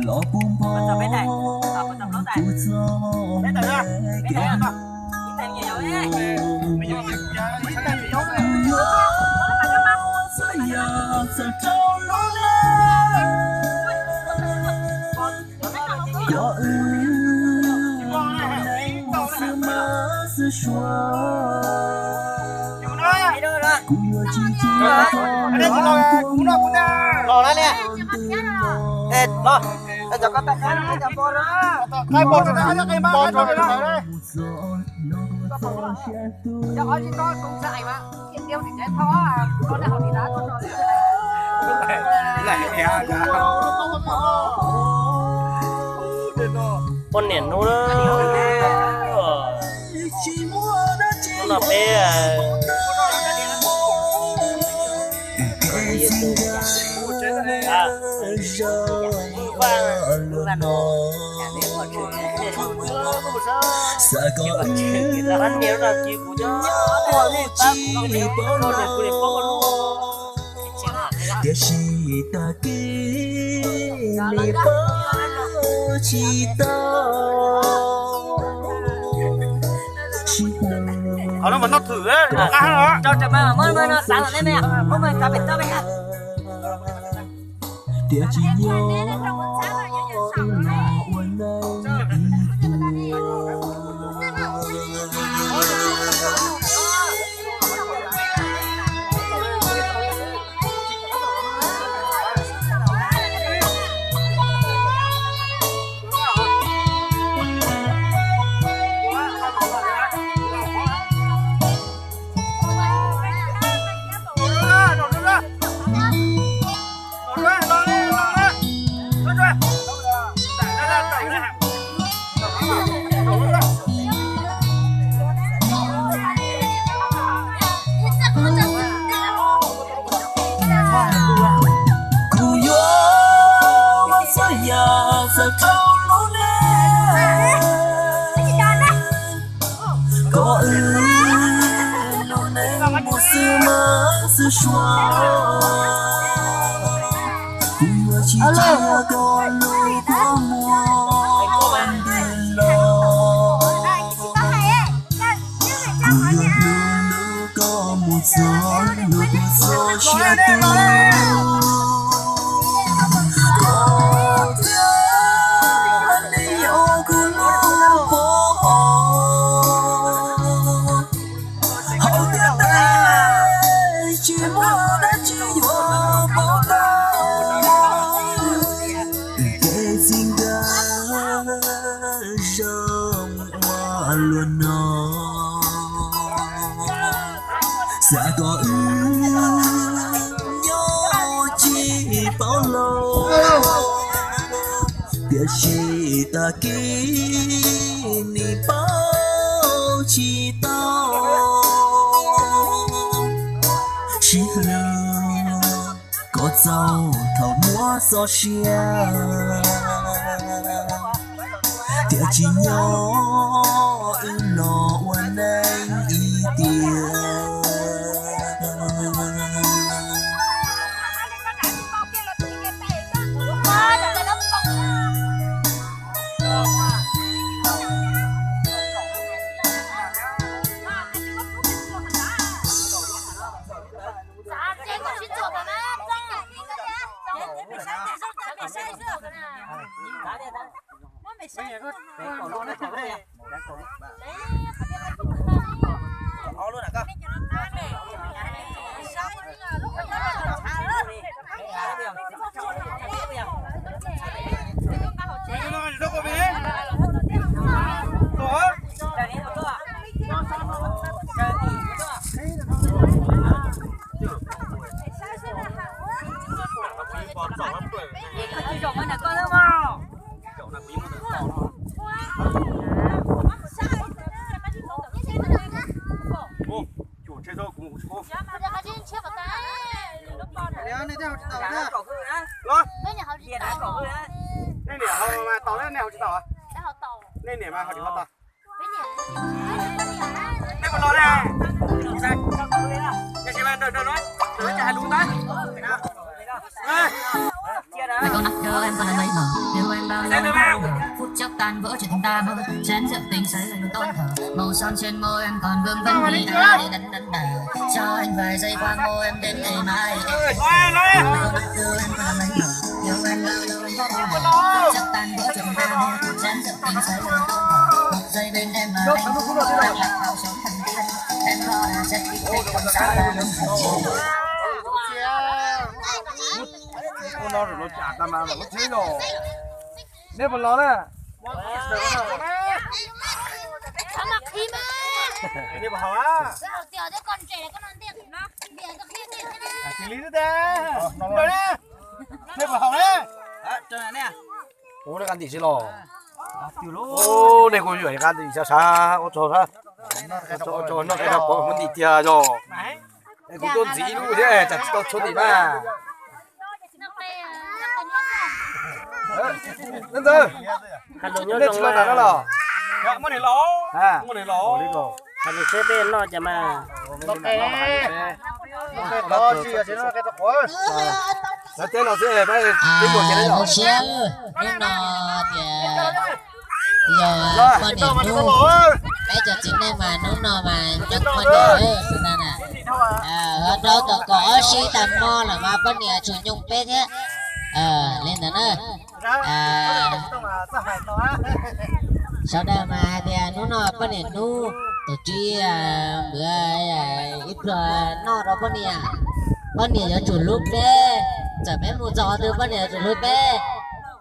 Los puv npo kuv txoj kev yuav txhua yam txog rau lub neej. Kom wb mus xwb mas xwb suav, kuv yuav tsis cia koj mus. Los na, los, cov koj tab kab no cov npo no, mus txog no txog siab ntuj. Poj niam hnub, hnub no peb xav kom wb nyob tsis paub lus, tiam sis tag kis nim paub tsis tau. Sib hlub, tiam sis nyob wb los ua neej ib tiam. Kuv yuav txhua yam txog rau lub neej, kom wb lub neej mus xwb mas xwb suav. Kuv yuav tsis cia koj lub kua muag ntws los. Kuv yuav hlub hlub koj mus txog ntua kuv txoj sia tub. Koj thiab nej yog kuv lub pov hauv tiam neej, tsis muaj dab tsi yuav pab tau. Kev txij nkawm zoo ua luaj no, xav kom wb nyob tsis paub lus, tiam sis tag kis nim paub tsis tau. Sib hlub kom txaus thaum muaj txoj sia, tiam sis nyob wb los ua neej ib tiam. Nej niam haus mas tau, nej niam haus tsis tau? Nej niam mas haus tsis tau. Nej puas los na? Tab sis mas nrawm nrawm no, nrawm no ces hais lus ntawd. Ăn vỡ cho chúng ta mơ chén rượu tình say luôn tôn thờ, màu son trên môi em còn vương vấn vì ai đắn đắn đờ, cho anh vài giây qua môi em đến đây mãi. Yêu em bao lâu em không hỏi, chắc tan vỡ cho chúng ta mơ chén rượu tình say luôn tôn thờ, một giây bên em mà anh không lạc vào sống thần tiên, em lo là sẽ bị anh còn xa lạ. Ua no rau lawv cas tag mas lawv lub tsheb los. Nej puas los na? Nej puas haus na? Cia li xwb tes. Nej puas haus na? Ua nqaj ntim sib los. Nej kuj yuam nqaj ntim sab sab ua tsaug sab. Ua tsaug noj qe rau pov hmoov ntim tiag yog. Es kuv tuaj ntxiv ib lub thiab tsam tsis tau tshuav ntim na. Leej ntxawg, nej tsis los nram no los? Hais lus seb peb noj cas mas. Lawv teb los xwb, peb muag kiag. Zoo siab hnub no tias yog poj niam hnub, peb cov txiv neej mas hnub no mas nyooj poj niam sawv daws na. Ho rau tom kaum ob sib tag hmo los mas poj niam tsum nyooj peb thiab. Li ntawd na. Sawv daws mas hais tias hnub no poj niam hnub, tus tswv npawg ib pluag noj rau poj niam, poj niam yuav tsum hlub peb. Txawm peb mus txog qhov twg poj niam yuav tsum hlub peb.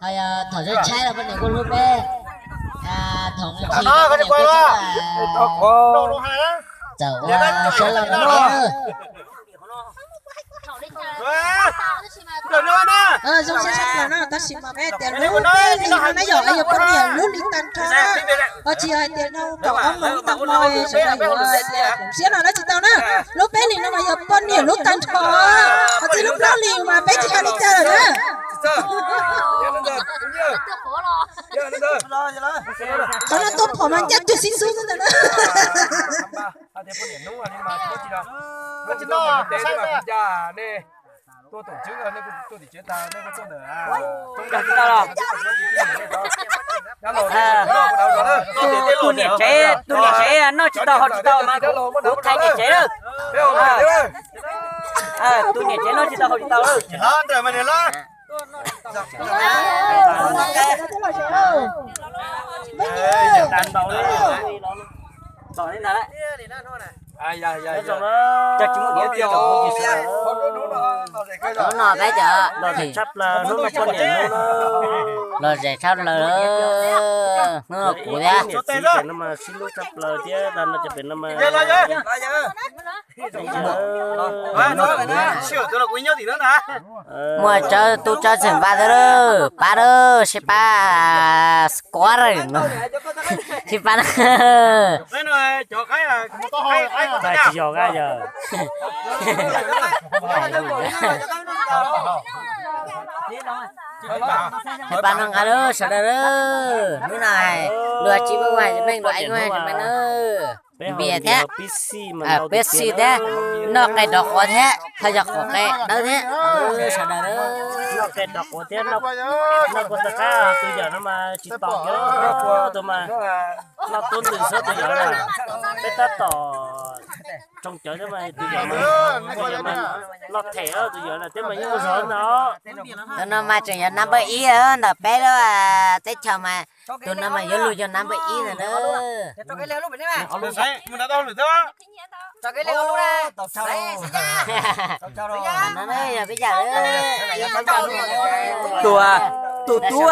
Ho yog thaum tshaib tshaib los poj niam kuj hlub peb. Thaum nqhis los poj niam kuj hlub. Txawm ua suav laus no. Zoo siab tshaj plaws no tab sis mas peb tias hlub peb li no na yom, yog poj niam hlub li tag nrho na. Ho tsis yog hais tias no kaum ob moos tag hmo sawv daws yuav siab no na tsis tau na. Hlub peb li no mas yog poj niam hlub tag nrho. Ho txij lub plaub li mas peb tsis hais li cas lawm na. Qhov no tuaj phom mas ncaj cuag xib xub xwb ntag na. Tus niam tsev, tus niam tsev noj tsis tau haus tsis tau mas kuv thaij niam tsev lawm. Tus niam tsev noj tsis tau haus tsis tau lawm. Hnub no peb cov lom zem tshaj plaws, hnub no kuv thiab. Muaj tsawb tub tsawb xeem Vaj xwb, pab lawm, sib pab squad no, sib pab na. Tsis yog, yog. Hais pab noj nqa lawm sawv daws lawm, hnub no hais luag tsis muaj hais meej luag eej muaj hais meej na. Npias thiab, Pepsi thiab, noj qe rov quav thiab, ho yog quav qe dawb thiab, sawv daws lawm. Noj qe rov quav thiab, noj kua tag qab tus yawm no mas tsis tau kiag, tus mas noj tub ntws xwb tus yawm na. Peb tab tom tsoo cawv thiab mas tus yawm mas, tus yawm mas noj them tus yawm na thiab mas yeej ua zog ntag. Tus no mas tseem yog number ib ntawm peb lub teb chaws mas, tus no mas yuav luag yog number ib ntag na. Tus, tus tub,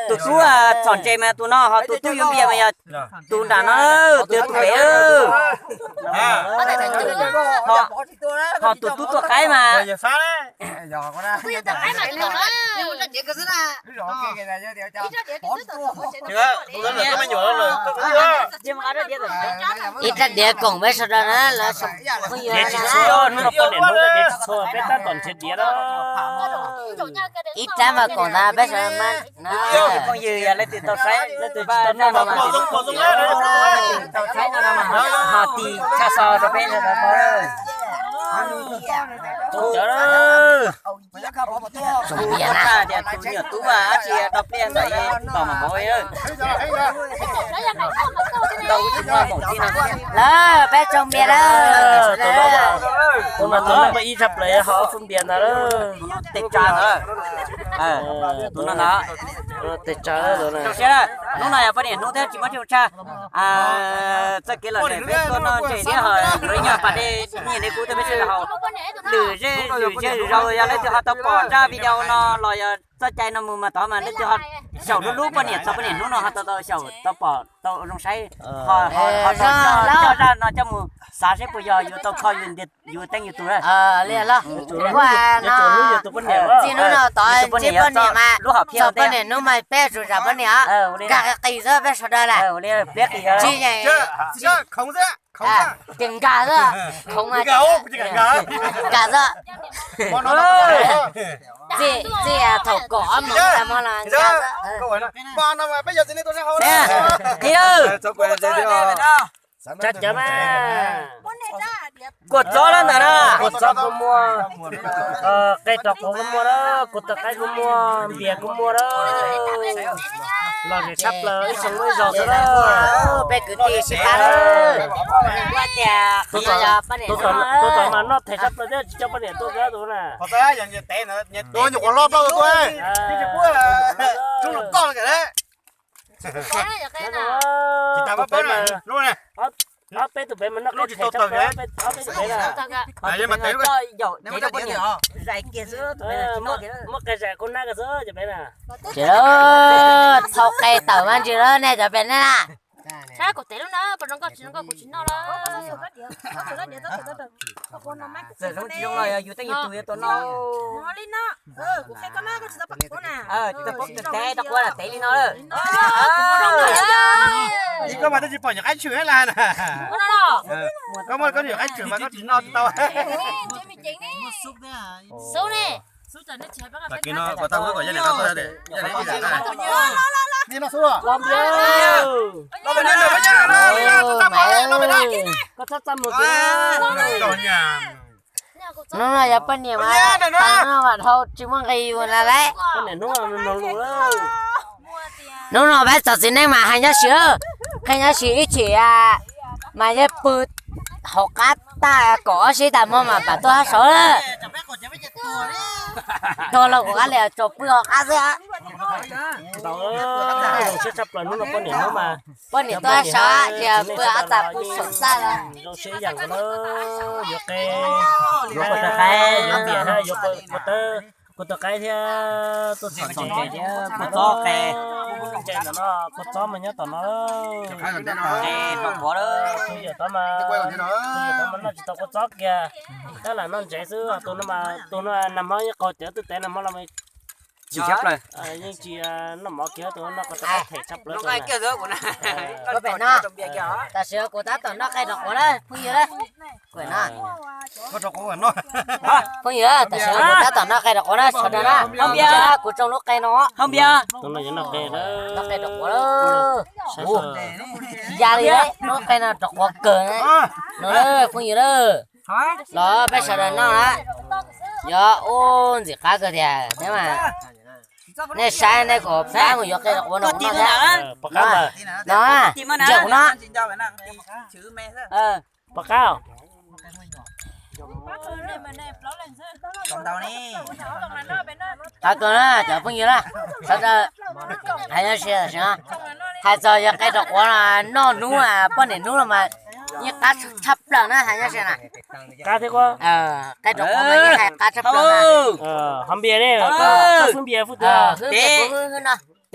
tus tub txom ntse mas tus no, ho tus tub yuav npias mas yog tus nram no, tus tus pem. Ho tus tub tuaj qaib mas. Ib rab diav koom peb sawv daws na, lawv phooj ywg na. Peb tab tom nrhiav diav na. Ib rab mas koom ntag peb sawv daws mas. Phooj ywg yog leej twg tau saib, leej twg tsis tau noj no mas, ho tis tshaj xo rau peb sawv daws pom. Cov, tus nyuam tub dab tsi tau pliaj ntawm tom mas npau. Lawm, peb tsoom npias lawm. Tus no mas tus no mas ib tshaj plaws ho ob txhub npias ntawd lawm. Tes tsa ntawd. Tus no ntag. Tes tsa. Hnub no yog poj niam hnub thiab tsis muaj tsiaj mus tshaj. Txoj kev los peb tuaj noj ntses thiab ho yuav ib nyuag pas dej nyiaj dej kub thiab peb sawv daws haus. Lwm zej lwm zej lwm zaus yog leej twg ho tau pom zaj video no los yog txoj cai no mus mas tod mas leej twg ho xyaum hlub hlub poj niam txog poj niam hnub no ho tau tau xyaum tau pom tau zoo saib, ho coj zaj no coj mus xav seb puas yog yus tau kho yus teej yus tus. Li los, txij hnub no tod ntsib poj niam mas txog poj niam hnub mas peb tsuas zam poj niam, nkag qis xwb peb sawv daws lawm. Tsis yeej, ces nkag xwb, khoov mas nkag xwb. Txij thaum kaum ob moos tas mo los nkag xwb. Tsa cawv mas. Kua txob lawm ntawm na. Kua txob kuj muaj, qe rov quav kuj muaj lawm, kua tawv qaib kuj muaj, npias kuj muaj lawm. Los zem tshaj plaws ib xyoo muaj ib zaug xwb lawm. Peb kwv tij sib pab lawm. Tus tom mas noj them tshaj plaws thiab tsis coj poj niam tuaj kiag tus na. Ob peb tus pem mas noj qe them tshaj plaws, ob peb tus pem na. Muab qe zais kuj nab kiag xwb cov pem na. Ces thau qe tawm mas ntsis lawm nej cov pem nej na. Txawm zoo tsis zoo los yus tej yus tus yuav tau noj. Tes rau quav, tes li no lawm. Koj mas twb tsis pom nyuam qaib tshwm la na. Koj muaj koj nyuam qaib tshwm mas koj tsis noj tsis tau. Xub ne. Koj txhob txaj muag. Hnub no yog poj niam mas tas no mam dhau tsis muaj nqis yus lawm lauj. Hnub no peb txog txiv neej mas hais nyob sim, qhia nyob sim ib chim mas yeej pw hauv qab tag kaum ob sib tas mo mas pam tuaj hab saud lawm. Tuag los kuv qab li tsaus pw hauv qab xwb. Ntau, zoo siab tshaj plaws hnub no poj niam hnub mas. Poj niam tuaj hab saud ces pw ob tas pw saum txaj lawm. Zoo siab ib yam nkaus na, yuav qe, yuav kua tawg qaib, yuav npias thiab yuav kua tawg, kua tawg qaib thiab tuaj txhom ntses thiab kua txob qe. Ntses ntawm no, kua txob mas nyob tom no. Tus yawm tod mas, tus yawm tod mas noj tsis tau kua txob kiag, tab lam noj ntses xwb. Tus no mas, tus no nag hmo yeej qaug cawv twb tev nag hmo los mas. Yeej tsis noj mov kiag, tus no noj kua txob them tshaj plaws. Tam sim no kuv tab tom noj qe rau quav na phooj ywg. Phooj ywg, tam sim no kuv tab tom noj qe rau quav na sawv daws na. Kuv tsoo lub qe no. Tus no yuav noj qe, noj qe rau quav. Ya li lub qe no rau quav kawg no phooj ywg na. Los peb sawv daws noj na, yog ub ntxim qab kawg tiag thiab mas. Nej saib nej kom pab mus yuav qe rau quav no thiab. No, ntsia kuv no. Pom qab. Qab kawg na cov phooj ywg na, sawv daws hais nyob sim, hais txog yog qe rau quav noj hnub poj niam hnub los mas yeej qab tshaj plaws na, hais nyob sim na. Qab thiab, qe rau quav mas yeej hais qab tshaj plaws na. Ho npias ne, koj xub npias fwj twg?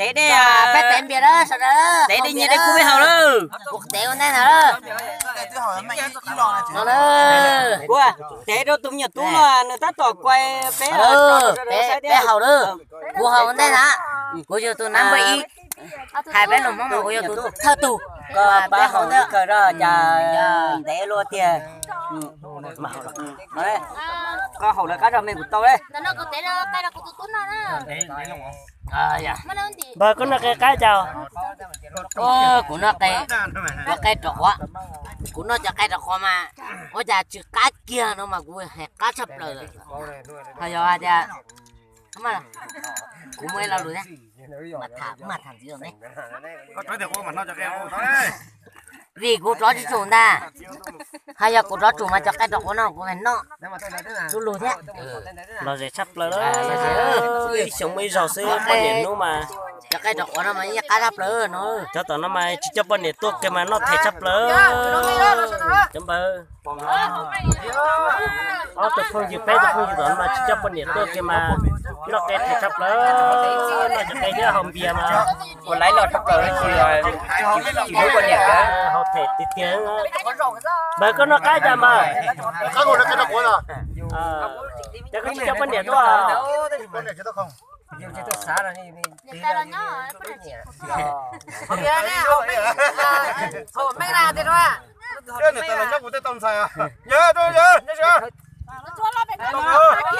Tev dej, peb tev npias lawm sawv daws, tev dej nyiaj dej kub peb haus lawm. Kuv tev ua ntej ntag lawm. Kuv tev rau tus me nyuam tub no nws tab tom kuai peb, peb haus lawm. Kuv haus ua ntej ntag, kuv yog tus nab npawb ib. Hais peb lus Hmoob mas kuv yog tus thawj tug, peb haus ntej. Kawg zog cas ntev luaj tiag. Koj haus lawv qab zog me kuv tau le. Npawg, koj noj qe qab cas? Kuv noj qe, kuv qe rau quav. Kuv noj cov qaib rau qhov mas ua cas tsis qab kiag no mas kuv hais qab tshaj plaws lawm. Ho yog hais tias kuv muaj ib lo lus thiab, mas tham ntxiv ne. Vim kuv rov tsis tsum ntag. Ho yog kuv rov tsum mas cov qaib rau qhov no kuv hais noj lub lus thiab. Los zem tshaj plaws lawm. Ib xyoo muaj ib zaug xwb poj niam hnub mas. Cov qaib rau qhov no mas yeej qab tshaj plaws no. Cov tom no mas tsis coj poj niam tuaj kiag mas noj them tshaj plaws. Cov npawg, ob tug phooj ywg peb tug phooj ywg tom no mas tsis coj poj niam tuaj kiag mas noj qe them tshaj plaws. Noj cov qe thiab haus npias mas ua laiv los tshaj plaws, tsis hlub poj niam, haus them tiag tiag. Npawg koj noj qaib cas mas? Cas koj tsis coj poj niam tuaj?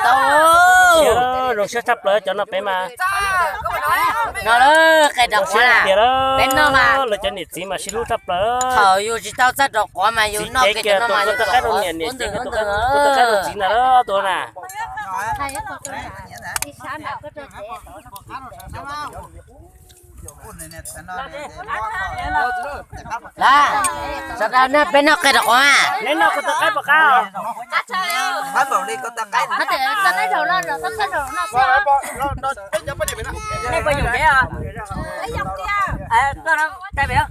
Tau, zoo siab tshaj plaws cov no peb mas. No lawm, qe rau qhov tiag lawm, peb noj mas lawv cov niam txiv mas sib hlub tshaj plaws. Thaum yus tsis tau txawj rau qhov mas yus noj kiag cov no mas yus tau qaib rau niam, niam ces tau qaib rau txiv ntag tuaj na. Lawm, sawv daws neb peb noj qe rau qhov mas. Neb noj kuv tus qaib puas qab? Qab npaum li kuv tus qaib. Nej puas yus kev? Koj no, cai pem.